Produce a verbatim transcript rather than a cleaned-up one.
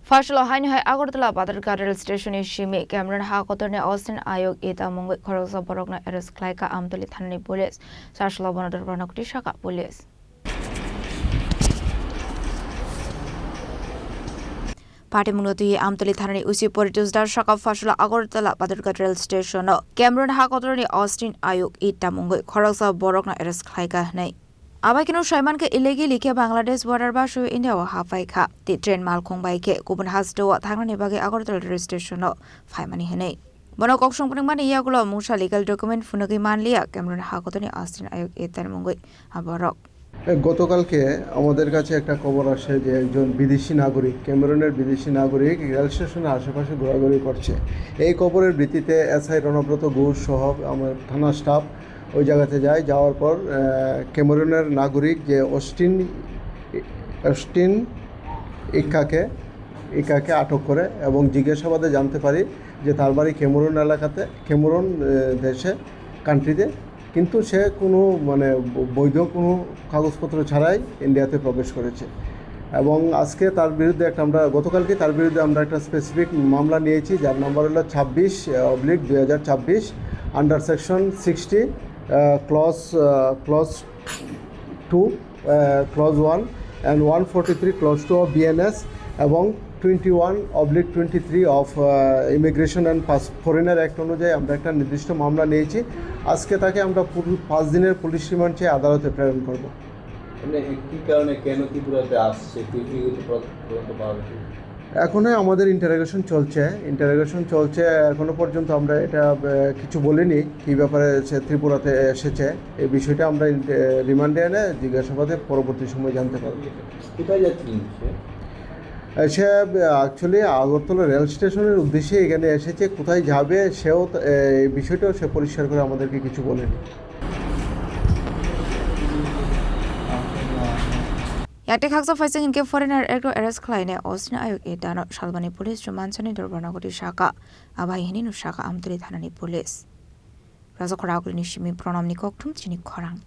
Phasalo haino hai Agartala Badharghat rail station ni simi Cameroon ha kotorni Austin Ayuk Ita mungwi khoroksa borokno arrest khlaikha Amtali thanani police. Sasalo bono dorbar nokti saka police. Patimungno twi Amtali thanani O C Poritos Dar saka phasalo Agartala Badharghat rail station o Cameroon ha kotorni Austin Ayuk Ita mungwi khoroksa borokno arrest khlaikha hwnwi. Abai kheno saiman khe illegally khe Bangladesh border basui India o hapai kha. Tei train malkhung bai khe kubun hasteo thangnani bagwi Agartala rail station o phaimani hwnwi. Bono kok songpringmani yagulo mungsa legal document phunugwi manliya Cameroon ha kotorni Austin Ayuk Ita mungwi a borok. গতকালকে আমাদের কাছে একটা খবর আসে যে একজন বিদেশি নাগরিক, ক্যামেরুনের বিদেশি নাগরিক রেল স্টেশনের আশেপাশে ঘোরাঘুরি করছে। এই খবরের ভিত্তিতে এসআই রণব্রত ঘোষ সহ আমার থানা স্টাফ ওই জায়গাতে যায়। যাওয়ার পর, আহ, ক্যামেরুনের নাগরিক যে অস্টিন, অস্টিন ইক্কাকে, ইক্কাকে আটক করে এবং জিজ্ঞাসাবাদে জানতে পারি যে তার বাড়ি ক্যামেরুন এলাকাতে, ক্যামেরুন, আহ, দেশে, কান্ট্রিতে, কিন্তু সে কোনো, মানে, ব-, বৈধ কোনো কাগজপত্র ছাড়াই ইন্ডিয়াতে প্রবেশ করেছে। এবং আজকে তার বিরুদ্ধে একটা, আমরা গতকালকে তার বিরুদ্ধে আমরা একটা স্পেসিফিক মামলা নিয়েছি, যার নাম্বার হলো ছাব্বিশ অবলিক দুই হাজার ছাব্বিশ, under section sixty, clause, clause two, clause one and one forty three clause two of BNS এবং twenty one oblique twenty three of Immigration and Foreigner Act অনুযায়ী আমরা একটা নির্দিষ্ট মামলা নিয়েছি। আজকে তাকে আমরা পুরো পাঁচ দিনের পুলিশ রিমান্ড চেয়ে আদালতে প্রেরণ করব। মানে, কি কারণে, কেন ত্রিপুরাতে আসছে, কি কি হয়তো তদন্ত পাওয়া গেছে? এখনো আমাদের ইন্টারোগেশন চলছে, ইন্টারোগেশন চলছে। এখনো পর্যন্ত আমরা এটা, আহ, কিছু বলিনি, কি ব্যাপারে সে ত্রিপুরাতে এসেছে। এই বিষয়টা আমরা ইন-, আহ, রিমান্ডে এনে জিজ্ঞাসাবাদে পরবর্তী সময় জানতে পারব। কোথায় যাচ্ছিলেন সে? আহ, সে, আহ, অ্যাকচুয়ালি আগরতলা রেল স্টেশনের উদ্দেশ্যে এখানে এসেছে। কোথায় যাবে, সেও ত-, আহ, এই বিষয়টাও সে পরিষ্কার করে আমাদেরকে কিছু বলেনি। Yakte khaksa phaising hinkhe foreigner ekno arrest khlainai Austin Ayuk Itano salbani police chumansani dorbar nokoti saka. Abai hini no saka Amtali thanani police. Raja Khorakulini simi Pranamni kokthum chini khorang.